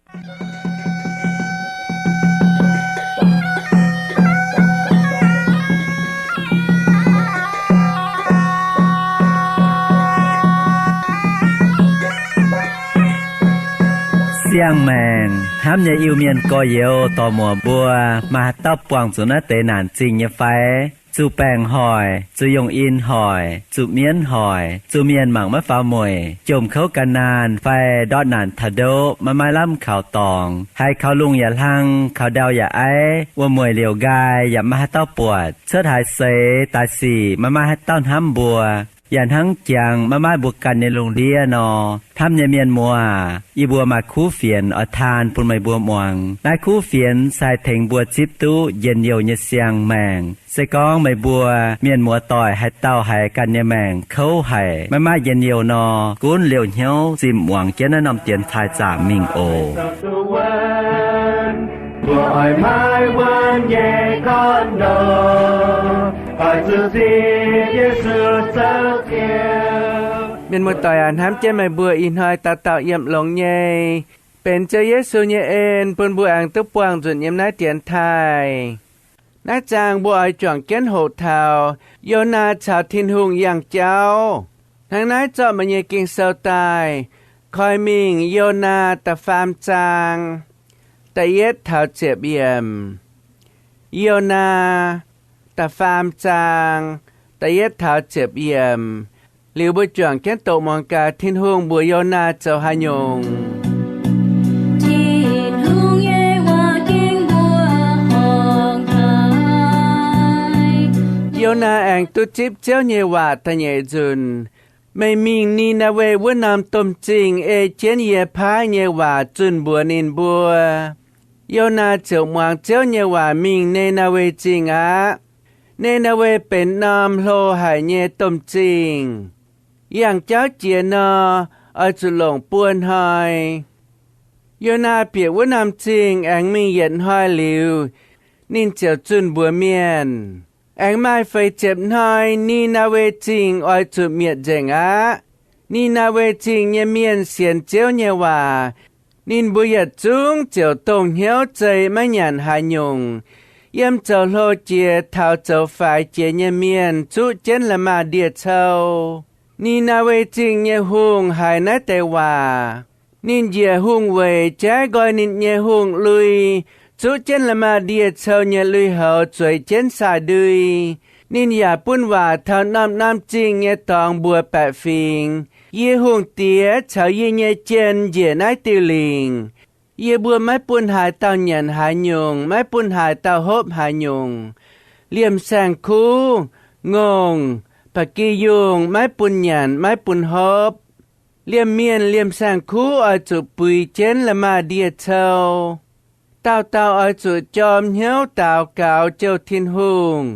Siang-maengc hnamv nyei Iu-Mienh gorx-youz dorc-muoc mbuo, maaih haaix dauh buangh zuqc naaiv deix naanc zingh nyei fai? Zuqc baengc hoic, zuqc yongh in hoic, zuqc mienv hoic, zuqc mienh mangc maiv faaux mueic, jomc kouv gan naanh fai ndortv naanc taux ndoqv maiv maaih lamh kaux dorngx, haiz kaux lungh yaac hlang, kaux ndau yaac aiv, wuom-mueic liouc nqaai yaac maiv maaih haaix dauh buatc, cuotv haaix seix daaih sic maiv maaih haaix dauh hnamv mbuo, yaac hnangv jangx maiv maaih mbuo ganh nyei lungh ndiev nor. Hnamv nyei mienh muoz, yie mbuo maaih kuv fienx oix taan bun meih mbuo muangx. Naaiv kuv fienx se haih tengx mbuo zipv duqv njien-youh nyei siang-maengc. Se gorngv meih mbuo mienh muoz-doic haaix dauh haiz ganh nyei maengc kouv haic, maiv maaih njien-youh nor, gunv liouh hnyouv zimh muangx jienv naaiv norm dienx taaih zaamc mingh oc. Mienh muoz-doic aac, hnamv jienv meih mbuo ih hnoi dauh dauh yiem longx nyei. Benx Ziouv Yesu nyei en bun mbuo aengx duqv buangh nzunc yiem naaiv dienx taaih. Naaiv zaang mbuo oix juangc jienv hoqc taux Yonaa caux Tin-Hungh yangh jauv. Hnangv naaiv zorqv meih nyei Ging-Sou daaih, koi mingh Yonaa da'faam zaang, da'yietv taux ziepc yiemc. Yonaa da'faam zaang, da'yietv taux ziepc yiemc. Liuz mbuo juangc jienv doqc muangx gaax Tin-Hungh mbuox Yonaa zoux haaix nyungc. Tin-Hungh nyei waac ging mbuo horngc daaih. Yonaa aengx duqv zipv Ziouv nyei waac da'nyeic nzunc. Meih mingh Ni^naa^we wuov norm domh zingh ei jienv yie paaiv nyei waac zunh mbuox ninh mbuo. Yonaa ziouc muangx Ziouv nyei waac mingh Ni^naa^we Zingh aqv. Ni^naa^we benx norm hlo haic nyei domh zingh. Yangh jauv jiex nor, oix zuqc longc buo hnoi. Yonaa bieqc wuov norm zingh aengx mingh yietc hnoi liuz, ninh ziouc zunh mbuox mienh, aengx maaih feix ziepc hnoi Ni^naa^we Zingh oix zuqc mietc nzengc aqv. Ni^naa^we Zingh nyei mienh sienx Ziouv nyei waac. Ninh mbuo yietc zungv ziouc dongh hnyouv zei maiv nyanc haaix nyungc, yiem zoux hlo jiex taux zoux faix jiex nyei mienh zuqv jienv la'maah ndie-cou. Ni^naa^we Zingh nyei hungh haiz naaiv deix waac. Ninh njiec hungh weic jaiv nqoi ninh nyei hungh lui, zuqv jienv la'maah ndie-cou nyei lui-houx zueiz jienv saah-ndui. Ninh yaac bun waac taux norm-norm zingh nyei dorngx mbuox baeqc fingx, Yie hungh diex caux yie nyei jien njiec naaiv diuh lingc. Yie mbuo maiv bun haaix dauh nyanc haaix nyungc, maiv bun haaix dauh hopv haaix nyungc. Liemh saeng-kuv, ngongh, ba'gi yungh maiv bun nyanc, maiv bun hopv. Liemh mienh liemh saeng-kuv oix zuqc buix jienv la'maah ndie-cou. Dauh dauh oix zuqc jorm hnyouv daux gaux jouh Tin-Hungh.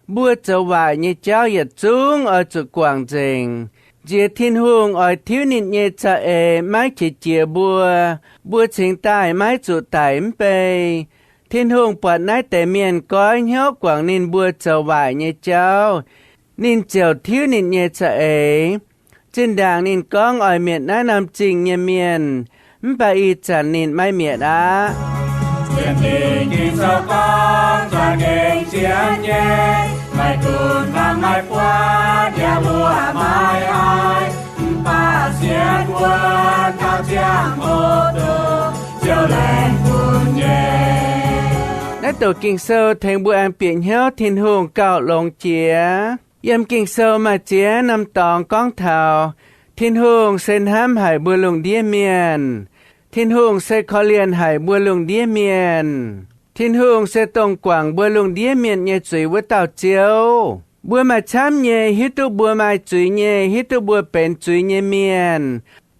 Mbuo zoux waaic nyei jauv yietc zungv oix zuqc guangc nzengc. Nziex Tin-Hungh oix tiuv ninh nyei za'eix maiv qiex jiez mbuo, mbuo cingx daaih maiv zuqc daic mv bei. Tin-Hungh buatc naaiv deix mienh goiv hnyouv guangc ninh mbuo zoux waaic nyei jauv, ninh ziouc tiuv ninh nyei za'eix. Zinh ndaangc ninh gorngv oix mietc naaiv norm zingh nyei mienh, mv baac ih zanc ninh maiv mietc aqv. Naaiv doqc Ging-Sou tengx mbuo aengx bieqc hnyouv Tin-Hungh gauh longx jiex. Yiem Ging-Sou maaih ziex norm dorngx gorngv taux Tin-Hungh se hnamv haic mbuo lungh ndiev mienh. Tin-Hungh se korv-lienh haic mbuo lungh ndiev mienh. Tin-Hungh se dongh guangc mbuo lungh ndiev mienh nyei zuiz wuov dauh Ziouv. Mbuo maaih camv nyei hiuv duqv mbuo maaih zuiz nyei, hiuv duqv mbuo benx zuiz nyei mienh.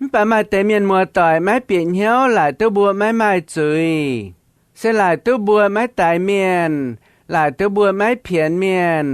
Mv baac maaih deix mienh muoz-doic maiv bieqc hnyouv, laaic duqv mbuo maiv maaih zuiz. Se laaic duqv mbuo maiv daix mienh, laaic duqv mbuo maiv pienx mienh,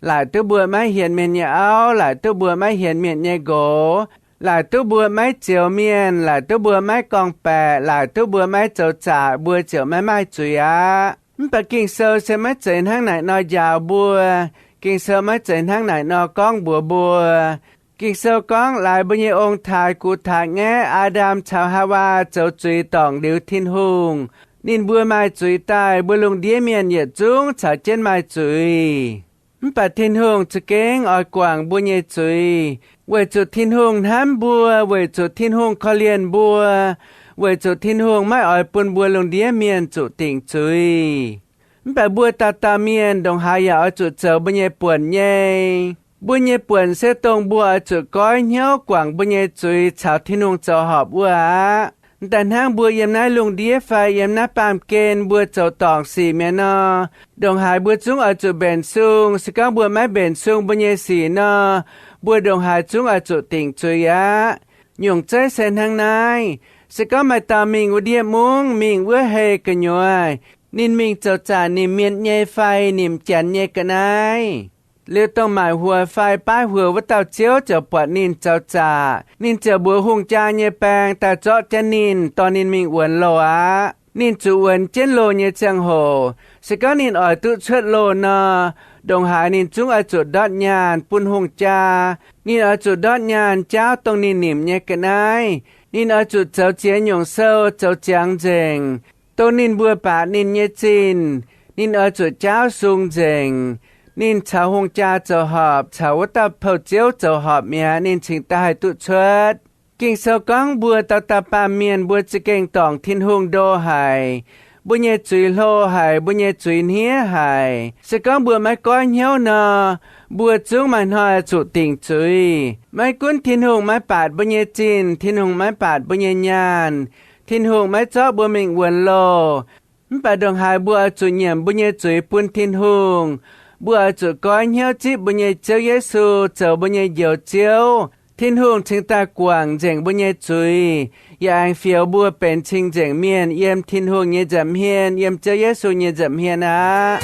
laaic duqv mbuo maiv hienx mienh nyei auv, laaic duqv mbuo maiv hienx mienh nyei nqox, laaic duqv mbuo maiv zioux mienh, laaic duqv mbuo maiv gorngv-baeqc, laaic duqv mbuo maiv zoux zaqc, mbuo ziouc maiv maaih zuiz aqv. Mv baac Ging-Sou se maiv zeiz hnangv naaic nor njaaux mbuo. Ging-Sou maiv zeiz hnangv naaic nor gorngv mbuox mbuo. Ging-Sou gorngv laaix mbuo nyei ong-taaix gux-taaix-ngaeqv, Aa^ndam caux Haawaa, zoux zuiz dorngc liuz Tin-Hungh, ninh mbuo maaih zuiz daaih, mbuo lungh ndiev mienh yietc zungv caux jienv maaih zuiz. Mv baac Tin-Hungh za'gengh oix guangc mbuo nyei zuiz, weic zuqc Tin-Hungh hnamv mbuo, weic zuqc Tin-Hungh korv-lienh mbuo, weic zuqc Tin-Hungh maiv oix bun mbuo lungh ndiev mienh zuqc dingc zuiz. Mv baac mbuo dauh dauh mienh ndongc haaix yaac oix zuqc zoux mbuo nyei buonc nyei. Mbuo nyei buonc se dongh mbuo oix zuqc goiv hnyouv guangc mbuo nyei zuiz caux Tin-Hungh zoux horpc wuov aqv. M'daaih hnangv mbuo yiem naaiv lungh ndiev fai yiem naaiv baamh gen mbuo zoux dorngc sic mi'aqv nor, ndongc haaix mbuo zungv oix zuqc mbenc sung. Se gorngv mbuo maiv mbenc sung mbuo nyei sic nor, mbuo ndongc haaix zungv oix zuqc dingc zuiz aqv. Nyungc zeiv se hnangv naaiv. Se gorngv maaih dauh mingh wuov ndiev mungv, mingh wuov hei gu'nyuoz, ninh mingh zoux zaanc nimc mienh nyei fai nimc janx nyei ga'naaiv, liuz dongh maaic huox fai baaiv huox wuov dauh ziouv ziouc buatc ninh zoux zaanc, ninh ziouc mbuox hungh jaa nyei baeng daaih zorqv jienv ninh, dorh ninh mingh wuonx loh aqv. Ninh zuqc wuonx jienv loh nyei ziangh hoc, se gorngv ninh oix duqv cuotv loh nor, ndongc haaix ninh zungv oix zuqc ndortv nyaanh bun hungh jaa. Ninh oix zuqc ndortv nyaanh jaauv dongh ninh nimc nyei ga'naaiv. Ninh oix zuqc zoux ziex nyungc sou zoux ziangx nzengc, dongh ninh mbuo baatc ninh nyei zinh, ninh oix zuqc jaauv sung nzengc. Ninh caux hungh jaa zoux horpc, caux wuov dauh pou-ziouv zoux horpc mi'aqv, ninh cingx daaih haih duqv cuotv. Ging-Sou gorngv mbuo dauh dauh baamh mienh mbuo za'gengh dorngc Tin-Hungh ndo haic. Mbuo nyei zuiz hlo haic, mbuo nyei zuiz hniev haic. Se gorngv mbuo maiv goiv hnyouv nor, mbuo zungv maaih hnoi zuqc dingc zuiz. Maiv gunv Tin-Hungh maiv baatc mbuo nyei zinh, Tin-Hungh maiv baatc mbuo nyei nyaanh, Tin-Hungh maiv zorqv mbuo mingh wuonx loh, mv baac ndongc haaix mbuo oix zuqc nyiemc mbuo nyei zuiz bun Tin-Hungh. Mbuo oix zuqc goiv hnyouv zipv mbuo nyei Ziouv Yesu zoux mbuo nyei Njoux Ziouv. Tin-Hungh cingx daaih guangc nzengc mbuo nyei zuiz, yaac aengx fioux mbuo benx cing-nzengc mienh yiem Tin-Hungh nyei nza'hmien, yiem Ziouv Yesu nyei nza'hmien aqv.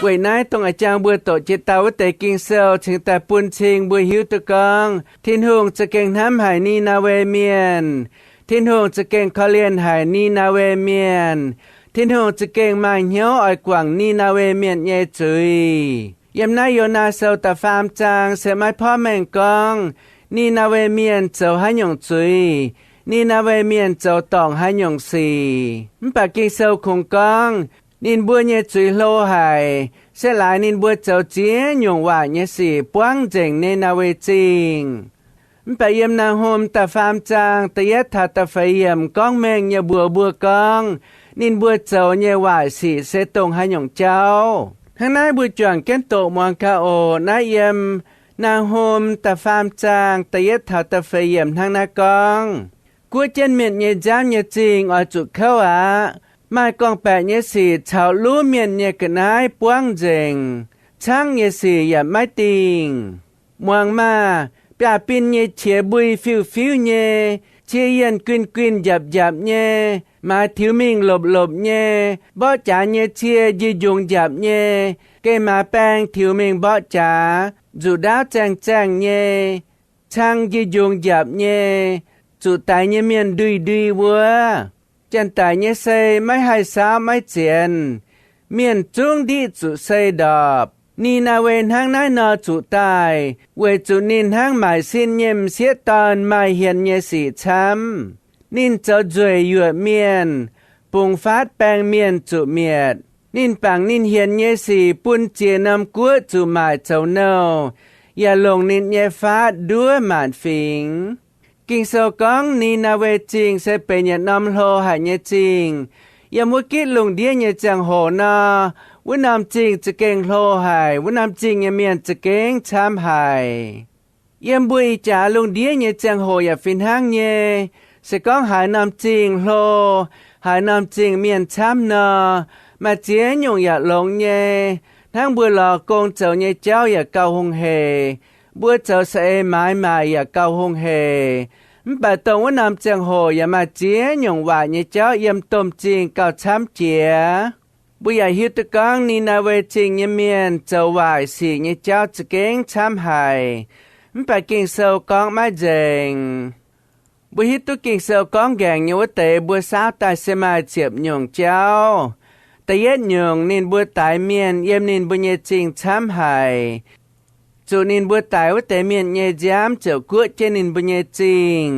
Weic naaiv dongh a'jang mbuo doqc jiex dauh wuov deix Ging-Sou cingx daaih bun cing mbuo hiuv duqv gorngv Tin-Hungh za'gengh hnamv haic Ni^naa^we Mienh. Tin-Hungh za'gengh korv-lienh haic Ni^naa^we Mienh. Tin-Hungh za'gengh maaih hnyouv oix guangc Ni^naa^we Mienh nyei zuiz. Yiem naaiv Yonaa Sou da'faam zaang se maiv porv mengh gorngv Ni^naa^we Mienh zoux haaix nyungc zuiz, Ni^naa^we Mienh zoux dorngc haaix nyungc sic. Mv baac Ging-Sou kungx gorngv ninh mbuo nyei zuiz hlo haic, se laaix ninh mbuo zoux ziex nyungc waaic nyei sic buangv nzengc Ni^naa^we Zingh. Mv baac yiem Naa^hum da'faam zaang da'yietv taux da'feix yiemc gorngv mengh nyei mbuox mbuo gorngv ninh mbuo zoux nyei waaic sic se dongh haaix nyungc jauv. Hnangv naaiv mbuo juangc jienv doqc muangx gaax oc. Naaiv yiem Naa^hum da'faam zaang da'yietv taux da'feix yiemc hnangv naaiv gorngv, Guoqv jienv mienh nyei nziaamv nyei zingh oix zuqc kouv aqv. Maaih gorngv-baeqc nyei sic caux luv mienh nyei ga'naaiv buangv nzengc. Caangv nyei sic yaac maiv dingh. Muangx maah! Biaav-bin nyei qiex mbui fiuv-fiuv nyei, cie yienh guinh guinh njapc njapc nyei, maaiz tiux mingh lopc lopc nyei, mborqv jaax nyei cie njie njungx njapc nyei, geh maaz baeng tiux mingh mborqv jaax, nzuqc ndaauv zaengh zaengh nyei, cang njie njungx njapc nyei, zuqc daix nyei mienh ndui-ndui wuov. Janx-daic nyei sei maiv haih saauv maiv zienx. Mienh zungv ndiqv zuqc sei ndorpc. Ni^naa^we hnangv naaiv nor zuqc daaih, weic zuqc ninh hnangv maaic sin nyei m'sieqv dorn maaih hienx nyei sic camv. Ninh zoux nzueic yuoqc mienh, bungx faatv baeng mienh zuqc mietc. Ninh bangc ninh hienx nyei sic bun ziex norm guoqv zuqc maaic zoux nouh, yaac longc ninh nyei faatv nduov maanc fingx. Ging-Sou gorngv Ni^naa^we Zingh se benx yietc norm hlo haic nyei zingh. Yiem wuov gitv lungh ndiev nyei ziangh hoc nor, wuov norm zingh za'gengh hlo haic, wuov norm zingh nyei mienh za'gengh camv haic. Yiem mbuo ih jaax lungh ndiev nyei ziangh hoc yaac fih hnangv nyei. Se gorngv haaix norm zingh hlo, haaix norm zingh mienh camv nor, maaih ziex nyungc yaac longx nyei. Hnangv mbuo lorz gong zoux nyei jauv yaac gauh hungh heic, mbuo zoux saeng-eix maaiz maaic yaac gauh hungh heic. Mv baac dongh wuov norm ziangh hoc yaac maaih ziex nyungc waaic nyei jauv yiem domh zingh gauh camv jiex. Mbuo yaac hiuv duqv gorngv Ni^naa^we Zingh nyei mienh zoux waaic sic nyei jauv za'gengh camv haic. Mv baac Ging-Sou gorngv maiv nzengc. Mbuo hiuv duqv Ging-Sou gorngv nqaengc nyei wuov deix mbuo saauv daaih se maaih ziepc nyungc jauv. Da'yietv nyungc, ninh mbuo daix mienh yiem ninh mbuo nyei zingh camv haic, zuqc ninh mbuo daix wuov deix mienh nyei nziaamv ziouc guoqv jienv ninh mbuo nyei zingh.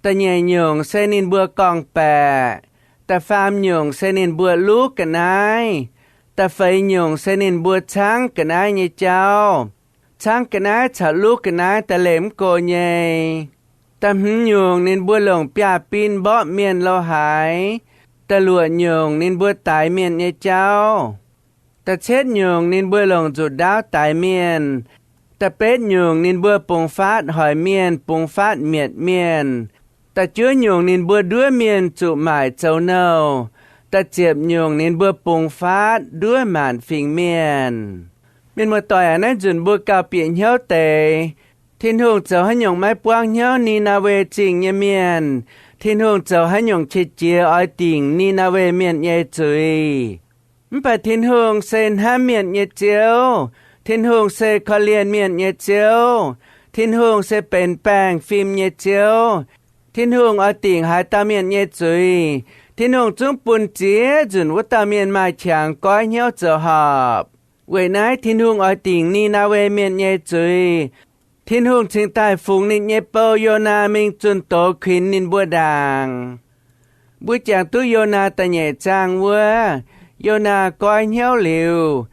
Da'nyeic nyungc se ninh mbuo gorngv-baeqc. Da'faam nyungc se ninh mbuo luv ga'naaiv. Da'feix nyungc se ninh mbuo caangv ga'naaiv nyei jauv. Caangv ga'naaiv caux luv ga'naaiv da'leih mv go nyei. Da'hmz nyungc, ninh mbuo longc biaav-bin mborqv mienh lo haaix. Da'luoqc nyungc, ninh mbuo daix mienh nyei jauv. Da'cietv nyungc, ninh mbuo longc nzuqc ndaauv daix mienh. Da'betv nyungc, ninh mbuo bungx faatv hoic mienh, bungx faatv mietc mienh. Da'juov nyungc, ninh mbuo nduov mienh zuqc maaic zoux nouh. Da'ziepc nyungc, ninh mbuo bungx faatv nduov maanc fingx mienh. Mienh muoz-doic aac, naaiv nzunc mbuo gauh bieqc hnyouv deix, Tin-Hungh zoux haaix nyungc maiv buangv hnyouv Ni^naa^we Zingh nyei mienh. Tin-Hungh zoux haaix nyungc qiex jiez oix dingc Ni^naa^we Mienh nyei zuiz. Mv baac Tin-Hungh se hnamv mienh nyei Ziouv. Tin-Hungh se korv-lienh mienh nyei Ziouv. Tin-Hungh se benx baengh fim nyei Ziouv. Tin-Hungh oix dingc haaix dauh mienh nyei zuiz, Tin-Hungh zungv bun ziex nzunc wuov dauh mienh maaih qangx goiv hnyouv zoux horpc. Weic naaiv Tin-Hungh oix dingc Ni^naa^we Mienh nyei zuiz. Tin-Hungh cingx daaih fungx ninh nyei bou, Yonaa, mingh zunh doz kuinx ninh mbuo ndaangc. Mbuo jangx duqv Yonaa da'nyeic zaang wuov, Yonaa goiv hnyouv liuz,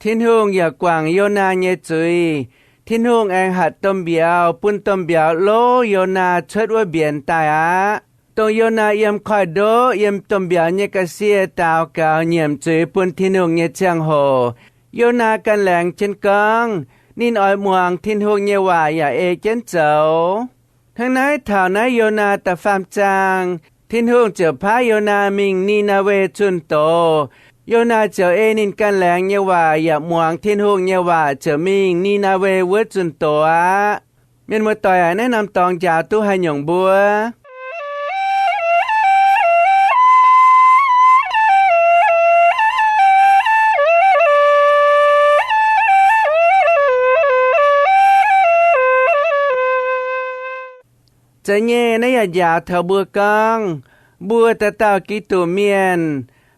Tin-Hungh yaac guangc Yonaa nyei zuiz. Tin-Hungh aengx hatc domh mbiauz, bun domh mbiauz lov Yonaa cuotv wuov mbienx daaih aqv. Dongh Yonaa yiem koiv-ndoqv, yiem domh mbiauz nyei ga'sie daaux gaux nyiemc zuiz bun Tin-Hungh nyei ziangh hoc, Yonaa ganh laengz jienv gorngv, ninh oix muangx Tin-Hungh nyei waac yaac ei jienv zoux. Hnangv naaiv, taux naaiv Yonaa da'faam zaang, Tin-Hungh ziouc paaiv Yonaa mingh Ni^naa^we zunh doz. Yonaa ziouc ei ninh ganh laengz nyei waac yaac muangx Tin-Hungh nyei waac ziouc mingh Ni^naa^we wuov zunh doz aqv. Mienh muoz-doic aac, naaiv norm dorngx njaaux duqv haaix nyungc mbuo? Zeiz nyei, naaiv yaac njaaux taux mbuo gorngv, mbuo dauh dauh Giduc mienh,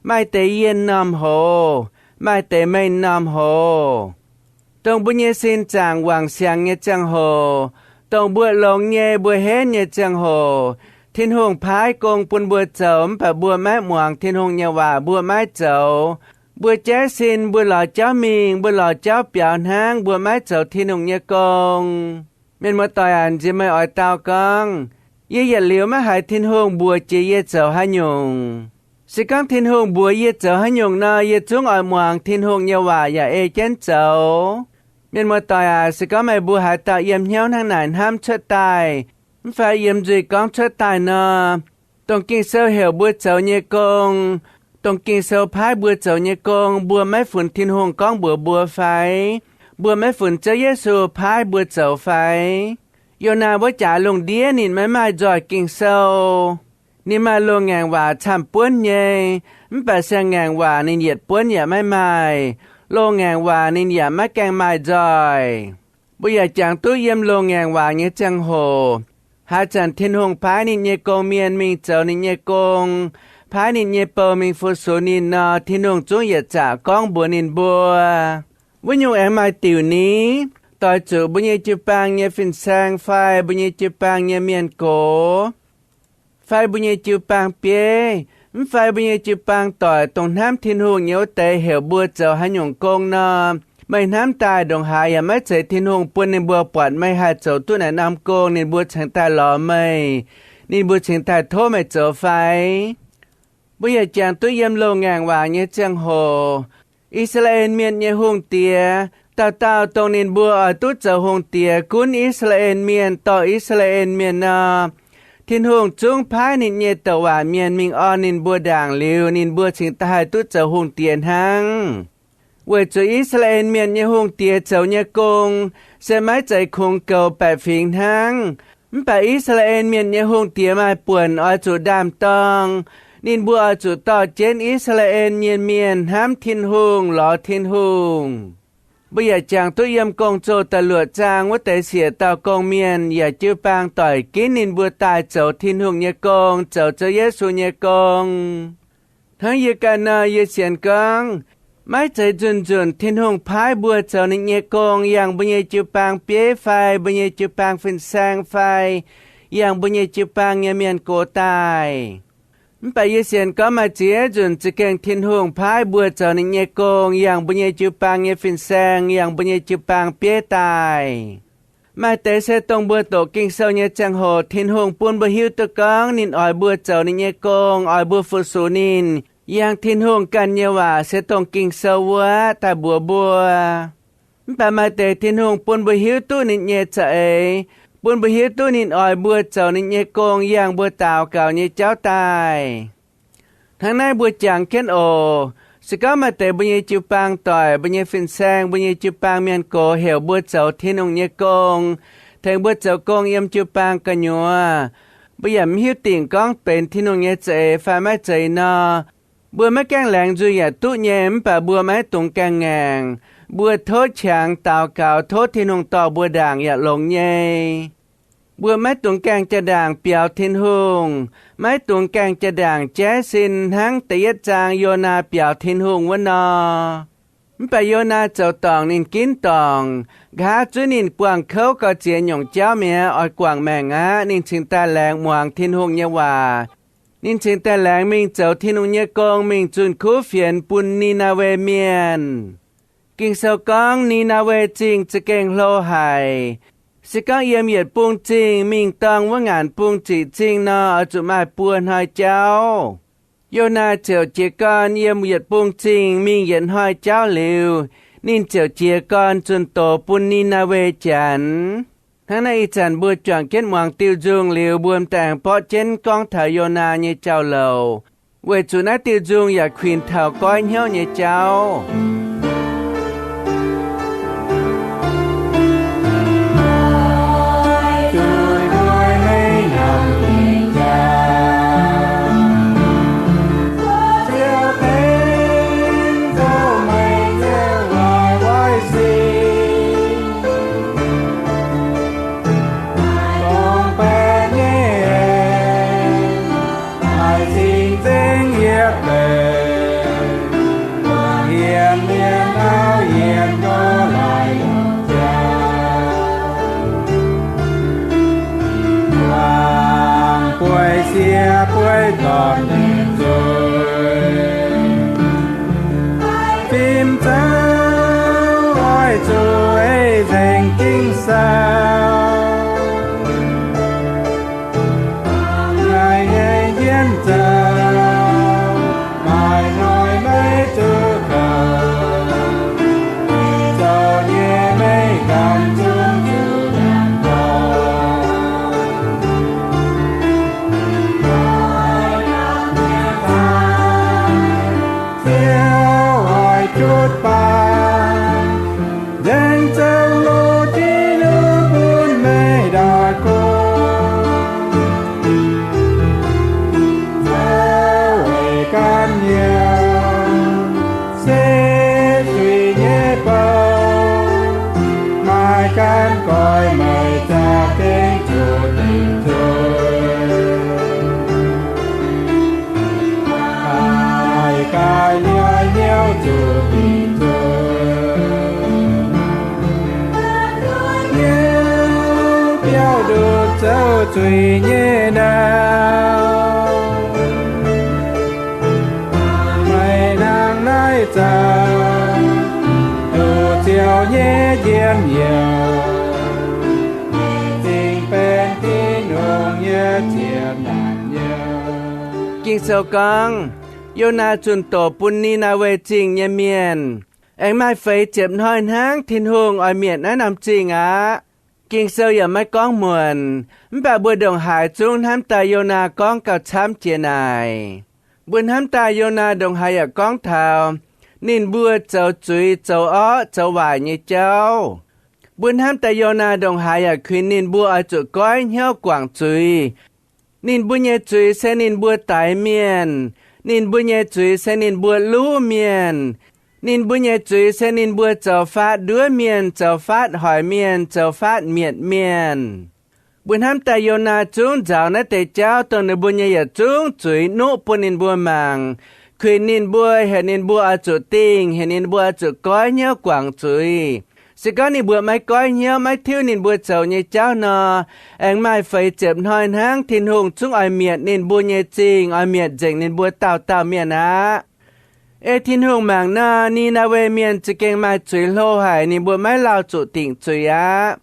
maaih deix yienh norm hoc, maaih deix meih norm hoc. Dongh mbuo nyei sin zaangc wangc siangx nyei ziangh hoc, dongh mbuo longx nyei, mbuo henv nyei ziangh hoc, Tin-Hungh paaiv gong bun mbuo zoux, mv baac mbuo maiv muangx Tin-Hungh nyei waac, mbuo maiv zoux. Mbuo jaiv sin, mbuo lorz jauv mingh, mbuo lorz jauv biaux hnangv, mbuo maiv zoux Tin-Hungh nyei gong. Mienh muoz-doic aac, nziex meih oix dau gorngv, yie yietc liuz maiv haiz Tin-Hungh mbuox jiex yie zoux haaix nyungc. Se gorngv Tin-Hungh mbuox yie zoux haaix nyungc nor, yie zungv oix muangx Tin-Hungh nyei waac yaac ei jienv zoux. Mienh muoz-doic aac, se gorngv meih mbuo haaix dauh yiem hnyouv hnangv naaic hnamv cuotv daaih, mv fai yiem nzuih gorngv cuotv daaih nor, dongh Ging-Sou heuc mbuo zoux nyei gong, dongh Ging-Sou paaiv mbuo zoux nyei gong, mbuo maiv funx Tin-Hungh gorngv mbuox mbuo fai? Mbuo maiv funx Ziouv Yesu paaiv mbuo zoux fai? Yonaa wuov jaax lungh ndiev ninh maiv maaih nzoih Ging-Sou. Ninh maaih loz-ngaengc waac camv-buonv nyei, mv baac siang-ngaengc waac ninh yietc buonv yaac maiv maaih. Loz-ngaengc waac ninh yaac maiv gaengh maaih nzoih. Mbuo yaac jangx duqv yiem loz-ngaengc waac nyei ziangh hoc, haaix zanc Tin-Hungh paaiv ninh nyei gong-mienh mingh zoux ninh nyei gong, paaiv ninh nyei bou mingh fu-sux ninh nor, Tin-Hungh zungv yietc zaqc gorngv mbuox ninh mbuo. Wuov nyungc aengx maaih diuc ni? Doix zuqc mbuo nyei jiu-baang nyei fin-saeng fai mbuo nyei jiu-baang nyei mienh gox, fai mbuo nyei jiu-baang bieiv, mv fai mbuo nyei jiu-baang doic, dongh hnamv Tin-Hungh nyei wuov deix heuc mbuo zoux haaix nyungc gong nor, meih hnamv daaih ndongc haaix yaac maiv zeiz Tin-Hungh bun ninh mbuo buatc meih haih zoux duqv naaic norm gong, ninh mbuo cingx daaih lorz meih, ninh mbuo cingx daaih tov meih zoux fai? Mbuo yaac jangx duqv yiem loz-ngaengc waac nyei ziangh hoc, I^saa^laa^en Mienh nyei hungh diex, dauh dauh dongh ninh mbuo oix duqv zoux hungh diex gunv I^saa^laa^en Mienh, dorh I^saa^laa^en Mienh nor, Tin-Hungh zungv paaiv ninh nyei douc waac mienh mingh orn ninh mbuo ndaangc liuz, ninh mbuo cingx daaih haih duqv zoux hungh diex hnangv. Weic zuqc I^saa^laa^en Mienh nyei hungh diex zoux nyei gong se maiv zeiz kungx goux baeqc fingx hnangv. Mv baac I^saa^laa^en Mienh nyei hungh diex maaih buonc oix zuqc ndaam-dorng. Ninh mbuo oix zuqc dorh jienv I^saa^laa^en nyei mienh hnamv Tin-Hungh, lorz Tin-Hungh. Mbuo yaac jangx duqv yiem Gong-Zoh da'luoqc zaang wuov deix siec dauh gong-mienh yaac jiu-baang doic ginv ninh mbuo daaih zoux Tin-Hungh nyei gong, zoux Ziouv Yesu nyei gong. Hnangv yie ganh nor, yie sienx gorngv maiv zeiz nzunc-nzunc Tin-Hungh paaiv mbuo zoux ninh nyei gong yangh mbuo nyei jiu-baang bieiv fai mbuo nyei jiu-baang fin-saeng fai yangh mbuo nyei jiu-baang nyei mienh gox daaih. Mv baac yie sienx gorngv maaih ziex nzunc za'gengh Tin-Hungh paaiv mbuo zoux ninh nyei gong yangh mbuo nyei jiu-baang nyei fin-saeng yangh mbuo nyei jiu-baang bieiv daaih. Maaih deix se dongh mbuo doqc Ging-Sou nyei ziangh hoc Tin-Hungh bun mbuo hiuv duqv gorngv ninh oix mbuo zoux ninh nyei gong, oix mbuo fu-sux ninh. Yangh Tin-Hungh ganh nyei waac se dongh Ging-Sou wuov daaih mbuox mbuo. Mv baac maaih deix Tin-Hungh bun mbuo hiuv duqv ninh nyei za'eix, bun mbuo hiuv duqv ninh oix mbuo zoux ninh nyei gong yangh mbuo daux gaux nyei jauv daaih. Hnangv naaiv mbuo jangx jienv oc. Se gorngv maaih deix mbuo nyei jiu-baang doic, mbuo nyei fin-saeng, mbuo nyei jiu-baang mienh gox heuc mbuo zoux Tin-Hungh nyei gong, tengx mbuo zoux gong yiem jiu-baang gu'nyuoz, mbuo yaac mv hiuv dingc gorngv benx Tin-Hungh nyei za'eix fai maiv zeiz nor, mbuo maiv gaengh laengz nzuih yaac duqv nyei, mv baac mbuo maiv dungx gaengh ngaengc. Mbuo tov qangx daux gaux, tov Tin-Hungh dorh mbuo ndaangc yaac longx nyei. Mbuo maiv dungx gaengh jaa-ndaangc biaux Tin-Hungh, maiv dungx gaengh jaa-ndaangc jaiv sin hnangv da'yietv zaang Yonaa biaux Tin-Hungh wuov nor. Mv baac Yonaa zoux dorngc ninh ginv dorngc. Nqa'haav zunv ninh buangh kouv gau ziex nyungc jauv mi'aqv, oix guangc maengc aqv. Ninh cingx daaih laengz muangx Tin-Hungh nyei waac. Ninh cingx daaih laengz mingh zoux Tin-Hungh nyei gong, mingh zunh kuv fienx bun Ni^naa^we Mienh. Ging-Sou gorngv Ni^naa^we Zingh za'gengh hlo haic. Se gorngv yiem yietc bung zingh mingh dorng wuov ngaanc bung ziqc zingh nor, oix zuqc maaih buo hnoi jauv. Yonaa ziouc jiez gorn yiem yietc bung zingh mingh yietc hnoi jauv liuz, ninh ziouc jiez gorn zunh doz bun Ni^naa^we Janx. Hnangv naaiv ih zanc mbuo juangc jienv muangx diuh nzung liuz, mbuo m'daaih aengx borqv jienv gorngv taux Yonaa nyei jauv-louc, weic zuqc naaiv diuh nzung yaac kuinx taux goiv hnyouv nyei jauv. Dongh benx nyei, maaih cing-nzengc yietc leih, hienx mienh auv yienx nqoi laaix jaax, wangc bueix siex bueix dorn nyei zuiz. Fim zouv oix zuqc ei nzengc Ging-Sou, naaiv nyei njienv zoux, maaih hnoi maiv zuqc kouv, zoux nyei maiv ganh zungv zuqc nyanc dorngc. Ziouv oix jutc baac nzengc zoux loz-deic-luv bun meih ndaangc gorngv, zoux weic ganh nyei, se zuiz nyei bou, maaih ganh goix meih za'gengh zuqc dingc zuiz. Maaih ganh nyei hnyouv zuqc dingc zuiz. Hnyouv biauv nduqc zoux zuiz nyei ndau, meih nangh naaiv zanc, nduqc Ziouv nyei njien-youh, zingh benx Tin-Hungh nyei ziepc nyaanh nyei. Ging-Sou gorngv, Yonaa zunh doqc bun Ni^naa^we Zingh nyei mienh. Aengx maaih feix ziepc hnoi hnangv Tin-Hungh oix mietc naaiv norm zingh aqv. Ging-Sou yaac maiv gorngv muonc, mv baac mbuo ndongc haaix zungv hnamv daaih Yonaa gorngv gauh camv jiex naaic. Mbuo hnamv daaih Yonaa ndongc haaix yaac gorngv taux ninh mbuo zoux zuiz, zoux orqv, zoux waaic nyei jauv. Mbuo hnamv daaih Yonaa ndongc haaix yaac kuinx ninh mbuo oix zuqc goiv hnyouv guangc zuiz. Ninh mbuo nyei zuiz se ninh mbuo daix mienh. Ninh mbuo nyei zuiz se ninh mbuo luv mienh. Ninh mbuo nyei zuiz se ninh mbuo zoux faatv nduov mienh, zoux faatv hoic mienh, zoux faatv mietc mienh. Mbuo hnamv daaih Yonaa zungv nzaaux naaiv deix jauv, dongh ninh mbuo nyei yietc zungv zuiz nuqv bun ninh mbuo mangc. kuinx ninh mbuo, heuc ninh mbuo oix zuqc dingh, heuc ninh mbuo oix zuqc goiv hnyouv guangc zuiz. Se gorngv ninh mbuo maiv goiv hnyouv, maiv tiuv ninh mbuo zoux nyei jauv nor, aengx maaih feix ziepc hnoi hnangv Tin-Hungh zungv oix mietc ninh mbuo nyei zingh, oix mietc nzengc ninh mbuo dauh dauh mienh aqv. Ei Tin-Hungh mangc nor, Ni^naa^we Mienh za'gengh maaih zuiz hlo haic, ninh mbuo maiv lauh zuqc dingc zuiz aqv.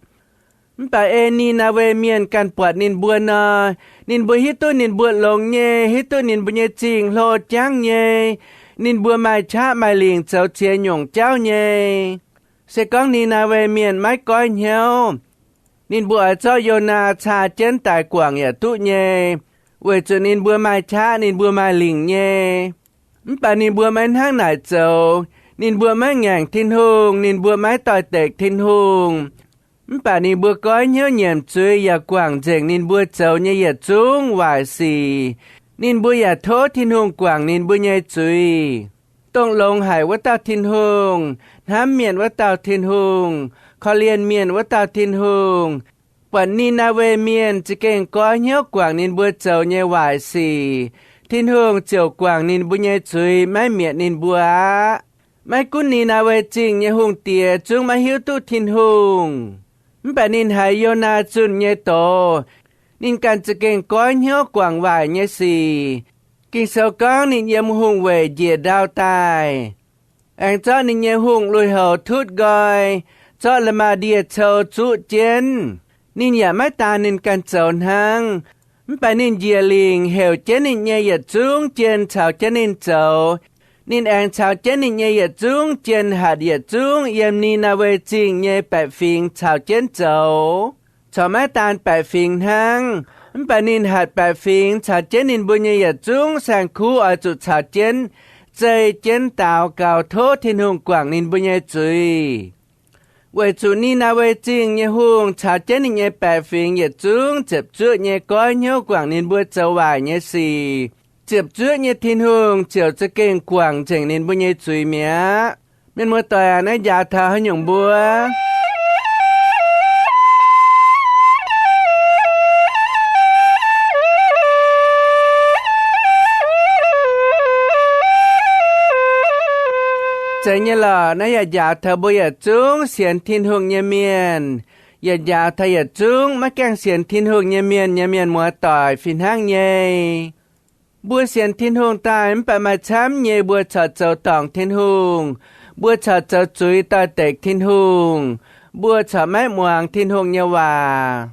Mv baac ei Ni^naa^we Mienh ganh buatc ninh mbuo nor, ninh mbuo hiuv duqv ninh mbuo longx nyei, hiuv duqv ninh mbuo nyei zingh hlo jangv nyei, ninh mbuo maaih qaqv maaih lingc zoux ziex nyungc jauv nyei. Se gorngv Ni^naa^we Mienh maiv goiv hnyouv, ninh mbuo oix zorqv Yonaa caa jienv daaih guangc yaac duqv nyei, weic zuqc ninh mbuo maaih qaqv, ninh mbuo maaih lingc nyei. Mv baac ninh mbuo maiv hnangv naaic zoux. Ninh mbuo maiv ngaengc Tin-Hungh, ninh mbuo maiv doix-dekc Tin-Hungh. Mv baac ninh mbuo goiv hnyouv nyiemc zuiz yaac guangc nzengc ninh mbuo zoux nyei yietc zungv waaic sic. Ninh mbuo yaac tov Tin-Hungh guangc ninh mbuo nyei zuiz. Dongh longx haic wuov dauh Tin-Hungh, hnamv mienh wuov dauh Tin-Hungh, korv-lienh mienh wuov dauh Tin-Hungh, buatc Ni^naa^we Mienh za'gengh goiv hnyouv guangc ninh mbuo zoux nyei waaic sic, Tin-Hungh ziouc guangc ninh mbuo nyei zuiz, maiv mietc ninh mbuo aqv. Maiv gunv Ni^naa^we Zingh nyei hungh diex zungv maiv hiuv duqv Tin-Hungh, mv baac ninh haiz Yonaa zunh nyei doz, ninh ganh za'gengh goiv hnyouv guangc waaic nyei sic. Ging-Sou gorngv ninh yiem hungh weic njiec ndau daaih, aengx zorqv ninh nyei hungh lui-houx tutv nqoi, zorqv la'maah ndie-cou zuqv jienv. Ninh yaac maiv daan ninh ganh zoux hnangv, mv baac ninh njiec lingc heuc jienv ninh nyei yietc zungv jien caux jienv ninh zoux. Ninh aengx caux jienv ninh nyei yietc zungv jien hatc yietc zungv yiem Ni^naa^we Zingh nyei baeqc fingx caux jienv zoux. Corc maiv daan baeqc fingx hnangv, mv baac ninh hatc baeqc fingx caux jienv ninh mbuo nyei yietc zungv saeng-kuv oix zuqc caux jienv zei jienv daux gaux tov Tin-Hungh guangc ninh mbuo nyei zuiz. Weic zuqc Ni^naa^we Zingh nyei hungh caux jienv ninh nyei baeqc fingx yietc zungv ziepc zuoqv nyei goiv hnyouv guangc ninh mbuo zoux waaic nyei sic, ziepc zuoqv nyei Tin-Hungh ziouc za'gengh guangc nzengc ninh mbuo nyei zuiz mi'aqv. Mienh muoz-doic aac, naaiv njaaux taux haaix nyungc mbuo? Zeiz nyei lorqc. Naaiv yaac njaaux taux mbuo yietc zungv sienx Tin-Hungh nyei mienh, yaac njaaux taux yietc zungv maiv gaengh sienx Tin-Hungh nyei mienh nyei mienh muoz-doic fih hnangv nyei. Mbuo sienx Tin-Hungh daaih mv baac maaih camv nyei mbuo corc zoux dorngc Tin-Hungh, mbuo corc zoux zuiz doix-dekc Tin-Hungh, mbuo corc maiv muangx Tin-Hungh nyei waac.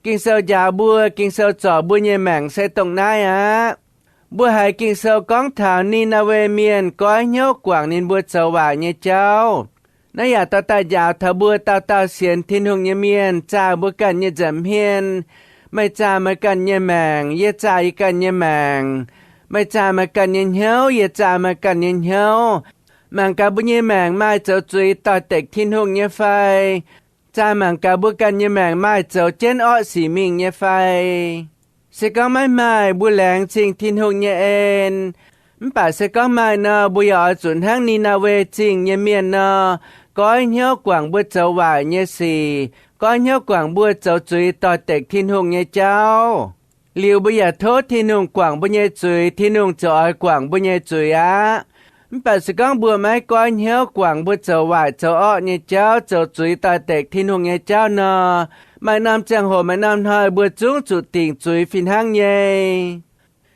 Ging-Sou njaaux mbuo, Ging-Sou zorc mbuo nyei maengc se dongh naaiv aqv. Mbuo haiz Ging-Sou gorngv taux Ni^naa^we Mienh goiv hnyouv guangc ninh mbuo zoux waaic nyei jauv. Naaiv yaac dorh daaih njaaux taux mbuo dauh dauh sienx Tin-Hungh nyei mienh zaah mbuo ganh nyei nza'hmien. Meih zaah meih ganh nyei maengc, yie zaah yie ganh nyei maengc. Meih zaah meih ganh nyei hnyouv, yie zaah meih ganh nyei hnyouv. Mangc gaax mbuo nyei maengc maaih zoux zuiz doix-dekc Tin-Hungh nyei fai? Zaah mangc gaax mbuo ganh nyei maengc maaih zoux jienv orqv sic mingh nyei fai? Se gorngv maiv maaih, mbuo laengz zingh Tin-Hungh nyei en. Mv baac se gorngv maaih nor, mbuo yaac oix zuqc hnangv Ni^naa^we Zingh nyei mienh nor, goiv hnyouv guangc mbuo zoux waaic nyei sic, goiv hnyouv guangc mbuo zoux zuiz doix-dekc Tin-Hungh nyei jauv. Liuz mbuo yaac tov Tin-Hungh guangc mbuo nyei zuiz, Tin-Hungh ziouc oix guangc mbuo nyei zuiz aqv. Mv baac se gorngv mbuo maiv goiv hnyouv guangc mbuo zoux waaic zoux orqv nyei jauv, zoux zuiz doix-dekc Tin-Hungh nyei jauv nor, maaih norm ziangh hoc maaih norm hnoi mbuo zungv zuqc dingc zuiz fih hnangv nyei.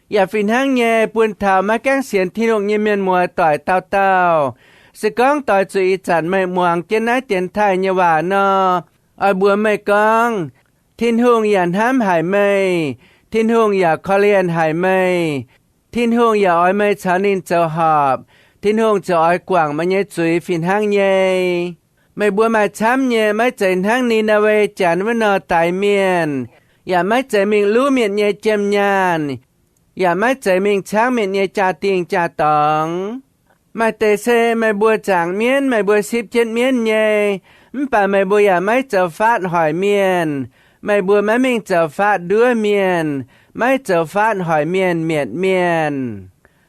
Yaac fih hnangv nyei bun taux maiv gaengh sienx Tin-Hungh nyei mienh muoz-doic dauh dauh. Se gorngv doix zuqc ih zanc meih muangx jienv naaiv dienx taaih nyei waac nor, oix mbuox meih gorngv, Tin-Hungh yaac hnamv haic meih. Tin-Hungh yaac korv-lienh haic meih. Tin-Hungh yaac oix meih caux ninh zoux horpc. Tin-Hungh ziouc oix guangc meih nyei zuiz fih hnangv nyei. Meih mbuo maaih camv nyei, maiv zeiz hnangv Ni^naa^we Janx wuov nor daix mienh, yaac maiv zeiz mingh luv mienh nyei jiem nyaanh, yaac maiv zeiz mingh caangv mienh nyei jaa-dingh jaa-dorngx. Maaih deix se meih mbuo zaangc mienv, meih mbuo sipv jienv mienv nyei, mv baac meih mbuo yaac maiv zoux faatv hoic mienh. Meih mbuo maiv mingh zoux faatv nduov mienh, maiv zoux faatv hoic mienh mietc mienh.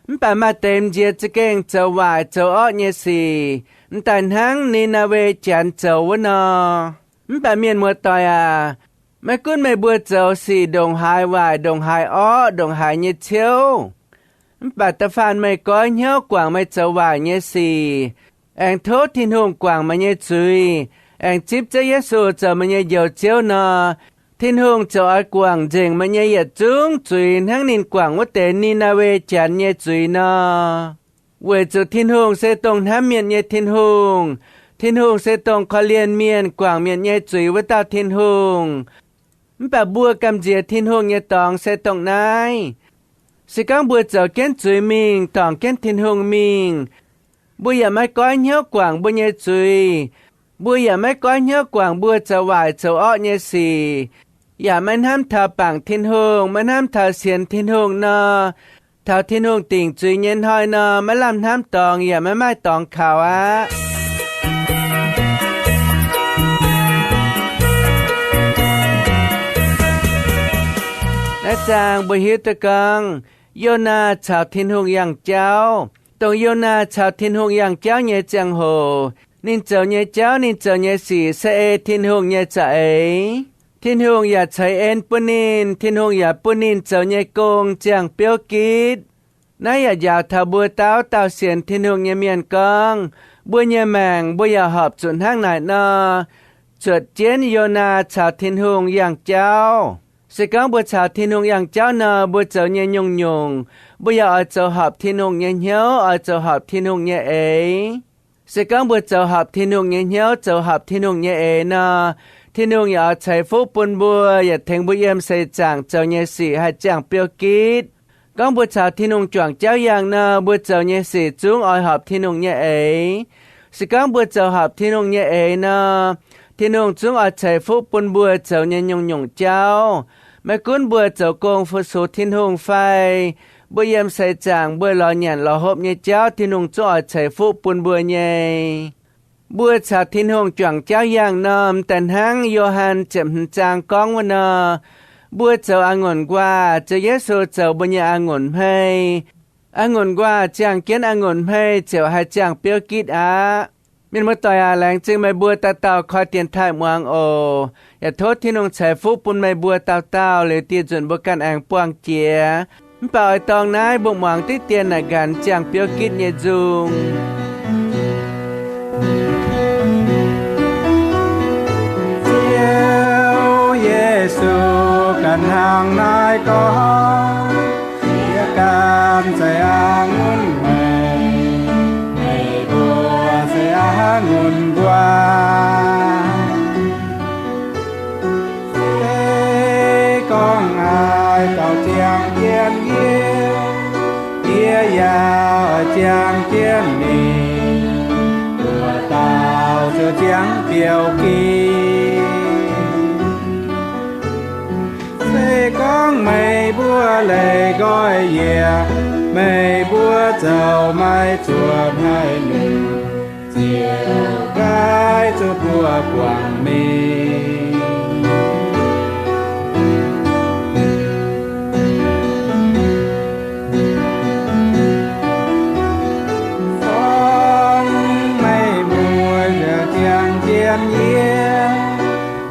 Mv baac maaih deix m'nziex za'gengh zoux waaic zoux orqv nyei sic, m'daaih hnangv Ni^naa^we Janx zoux wuov nor. Mv baac mienh muoz-doic aac, maiv gunv meih mbuo zoux sic ndongc haaix waaic, ndongc haaix orqv, ndongc haaix nyei ciouv, Mv baac da'faanh meih goiv hnyouv guangc meih zoux waaic nyei sic, aengx tov Tin-Hungh guangc meih nyei zuiz, aengx zipv Ziouv Yesu zoux meih nyei Njoux Ziouv nor, Tin-Hungh ziouc oix guangc nzengc meih nyei yietc zungv zuiz hnangv ninh guangc wuov deix Ni^naa^we Janx nyei zuiz nor. Weic zuqc Tin-Hungh se dongh hnamv mienh nyei Tin-Hungh. Tin-Hungh se dongh korv-lienh mienh, guangc mienh nyei zuiz wuov dauh Tin-Hungh. Mv baac mbuo gamh nziex Tin-Hungh nyei dorngx se dongh naaiv. Se gorngv mbuo zoux jienv zuiz mingh, dorngc jienv Tin-Hungh mingh, mbuo yaac maiv goiv hnyouv guangc mbuo nyei zuiz. Mbuo yaac maiv goiv hnyouv guangc mbuo zoux waaic zoux orqv nyei sic, yaac maiv hnamv taux bangc Tin-Hungh, maiv hnamv taux sienx Tin-Hungh nor, taux Tin-Hungh dingc zuiz nyei hnoi nor, maiv lamh hnamv dorngx yaac maiv maaih dorngx kaux aqv. Naaiv zaang mbuo hiuv duqv gorngv, Yonaa caux Tin-Hungh yangh jauv. Dongh Yonaa caux Tin-Hungh yangh jauv nyei ziangh hoc, ninh zoux nyei jauv, ninh zoux nyei sic se ei Tin-Hungh nyei za'eix. Tin-Hungh yaac ceix en bun ninh, Tin-Hungh yaac bun ninh zoux nyei gong ziangh biouv gitv. Naaiv yaac njaaux taux mbuo dauh dauh sienx Tin-Hungh nyei mienh gorngv, mbuo nyei maengc mbuo yaac horpc zuqc hnangv naaic nor, zuotc jienv Yonaa caux Tin-Hungh yangh jauv. Se gorngv mbuo caux Tin-Hungh yangh jauv nor, mbuo zoux nyei nyungc-nyungc, mbuo yaac oix zoux horpc Tin-Hungh nyei hnyouv, oix zoux horpc Tin-Hungh nyei eix. Se gorngv mbuo zoux horpc Tin-Hungh nyei hnyouv, zoux horpc Tin-Hungh nyei eix nor, Tin-Hungh yaac oix ceix fuqv bun mbuo, yaac tengx mbuo yiem seix zaangc zoux nyei sic haih ziangh biouv gitv. Gorngv mbuo caux Tin-Hungh juangc jauv yangh nor, mbuo zoux nyei sic zungv oix horpc Tin-Hungh nyei eix. Se gorngv mbuo zoux horpc Tin-Hungh nyei eix nor, Tin-Hungh zungv oix ceix fuqv bun mbuo zoux nyei nyungc-nyungc jauv. Maiv gunv mbuo zoux gong fu-sux Tin-Hungh fai mbuo yiem seix zaangc mbuo lorz nyanc lorz hopv nyei jauv, Tin-Hungh zungv oix ceix fuqv bun mbuo nyei. Mbuo caux Tin-Hungh juangc jauv yangh nor, m'daaih hnangv Yo^han ziepc hmz zaang gorngv wuov nor, mbuo zoux a'ngunc nquaah, Ziouv Yesu zoux mbuo nyei a'ngunc hmei. A'ngunc nquaah ziangh jienv a'ngunc hmei ziouc haih ziangh biouv gitv aqv. Mienh muoz-doic aac, laengz zingh meih mbuo dauh dauh koi dienx taaih muangx oc. Yaac tov Tin-Hungh ceix fuqv bun meih mbuo dauh dauh liuz dieh nzunc mbuo ganh aengx buangh jiex. Mv baac oix dorng naaiv mbuo muangx diqv dien naaic nqanx ziangh biouv gitv nyei nzung. Ziouv Yesu ganh hnangv naaiv gorngv, Yie ganh zeiz a'ngunc hmei, meih mbuo se a'ngunc nquaah. Se gorngv haaix dauh ziangh jienv yie, yie yaac ziangh jienv ninh, wuov dauh ziouc ziangh biouv gitv. Se gorngv meih mbuo leih nqoi yie, meih mbuo zoux maiv zuov haic ninh, ziouc nqaai zuqc mbuo guangc mingh. Gorngv meih mbuo yaac ziangh jienv yie,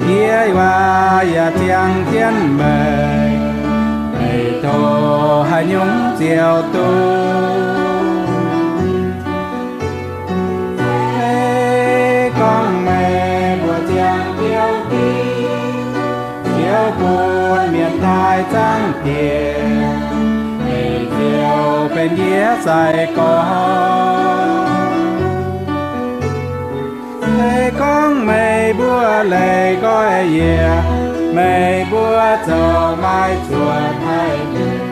yie yaac ziangh jienv meih, meih tov haaix nyungc ziouc duqv. Se gorngv meih mbuo ziangh biouv gitv, Ziouv bun mienh taaih zangv diex, meih ziouc benx yie sai-gorx. Se gorngv meih mbuo leih nqoi yie, meih mbuo zoux maiv zuov haic ninh,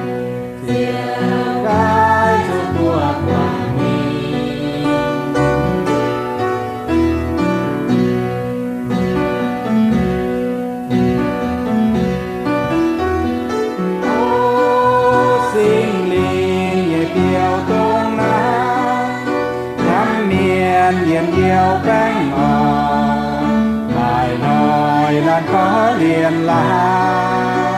ziouc nqaai zuqc mbuo guangc mingh. O Singx Lingh nyei biouv dongh naaiv, hnamv mienh yiem biouv baengh orn, maaih hnoi laanh korv-lienh laanh.